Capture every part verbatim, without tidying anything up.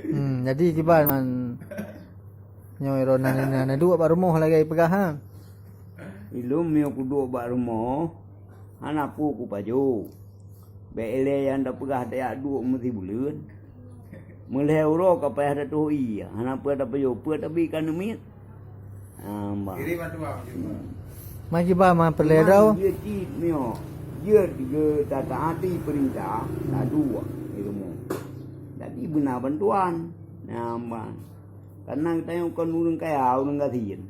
Hmm, jadi kiban man nyoe droeneuh na, na duek bak rumoh lagée peugah ha. Ilôn meunyoe kuduek bak rumoh, hana peue kupajoh. Bék ilée nyang tapeugah tajak duek meusibuleuen. Meulhée uroe ka payah tatoh ie, hana peue tapajoh, peue tabi ka neumiet. Ah, bah. Kiri bantuan juga. Mai kiban man peureulée droe. Jeuet cit meunyoe, jeuet geu tataati peurintah, taduek di rumoh. Jadi beuna bantuan. Nah, bah. Karena geutanyoe kon ureuëng kaya, ureuëng gasien.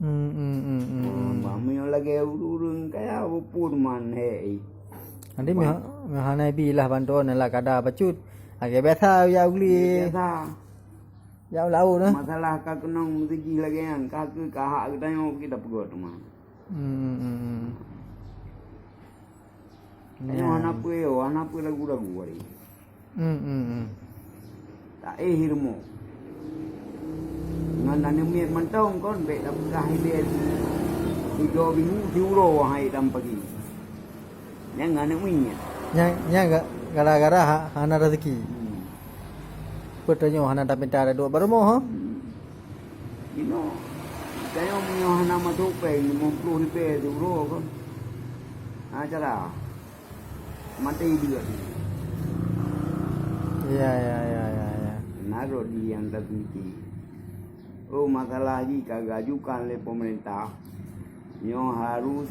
Hmm, hmm, hmm, hmm, hmm. Bah, meunyoe lagée ureuëng kaya, bukon man hei. Nanti meuh-, meuhana bi lah bantuan lah kada bacut. Lagée biasa ya uli. Biasa. Ya ulawa nah. Masalah ka keunong meusijih lagée nyan, ka keu ka hak geutanyoe kita peugah teuma. Hmm, hmm, hmm, hmm. Tanyoe hana peue yo, hana peue lagu-lagu hari. Hmm, hmm, hmm. Tak eh ilmu. Ngon aneuk miet mantong kon bék tapeugah ilée. Tiga minggu siuroe hai dam pagi. Nyang aneuk miet. Nyang, nyang ga-, gara-gara ha-, hana rezeki. Hmm. Peue tanyoe hana tapinta ada duek barumoh ha? Hmm. Inoe, tanyoe meunyoe hana masôk péng limong ploh ribée siuroe kon. Ha cara. Maté dia. Ya, ya, ya, ya, ya. Narok di yang tersembunyi. Oh, masalah jih ka geuajukan lé pemerintah, nyoe harus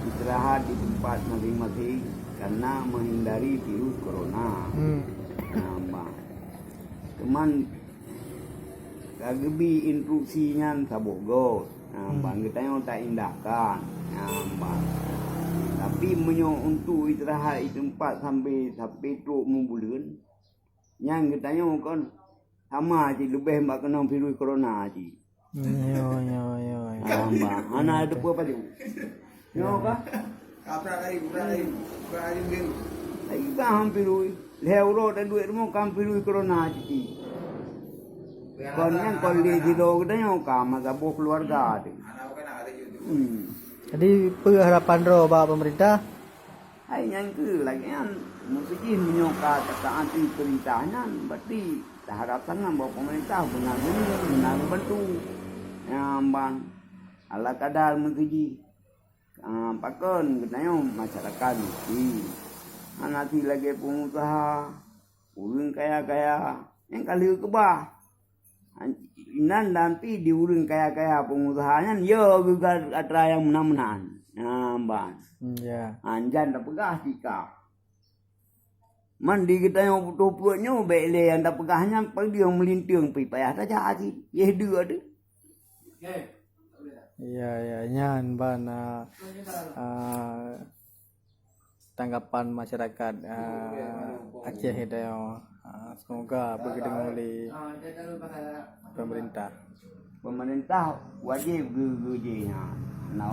istirahat di tempat masing-masing karena menghindari virus corona. Hmm. Nah, bah. Cuman ka geubi instruksi nyan saboh goe. Nah, hmm, bang geutanyoe tak indahkan. Nah, bang. Tapi meunyoe untuk istirahat di tempat sampai, sampai trok meubuleuen, nyan geutanyoe kon sama cit leubeh bak keunong virus corona cit. Yo, yo, yo, yo. Ah, bah. Hana ada peue pajoh. Nyoe ka? Ka brat lain, brat lain, brat lain game. Ai ka hampir ui. Lhée uroe dan duek rumoh ka hampir ui corona citi. Kon nyan kon lé sidroe geutanyoe ka masa boh keluarga tu. Hmm. Jadi peue harapan droe bak pemerintah? Hai nyan keuh lagée nyan, meusijih meunyoe ka tataati peurintah nyan, berarti taharap sangat bahwa pemerintah beuna geuneuk, beuna geubantu. Nyan ban ala kadar meusijih. Ah, pakon geutanyoe masyarakat miskin. Hana si lagée pengusaha, ureuëng kaya-kaya, nyang ka lheueh keubah. Nan nanti di ureuëng kaya-kaya pengusaha nyan, yo geuga atra nyang meunan-meunan. Nah, ban. Hmm, ya. Anjan tapeugah sika. Man di geutanyoe putôh peuet nyoe bék lé nyang tapeugah nyan, pang dia meulinteung pih payah tajak cit. Yeh deuek tu. Ya, ya, nyan ban, ah, ah, tanggapan masyarakat, ah, Aceh geutanyoe. Ah, semoga beugeudeungoe lé pemerintah. Pemerintah wajéb geu-, geujih nyan. Na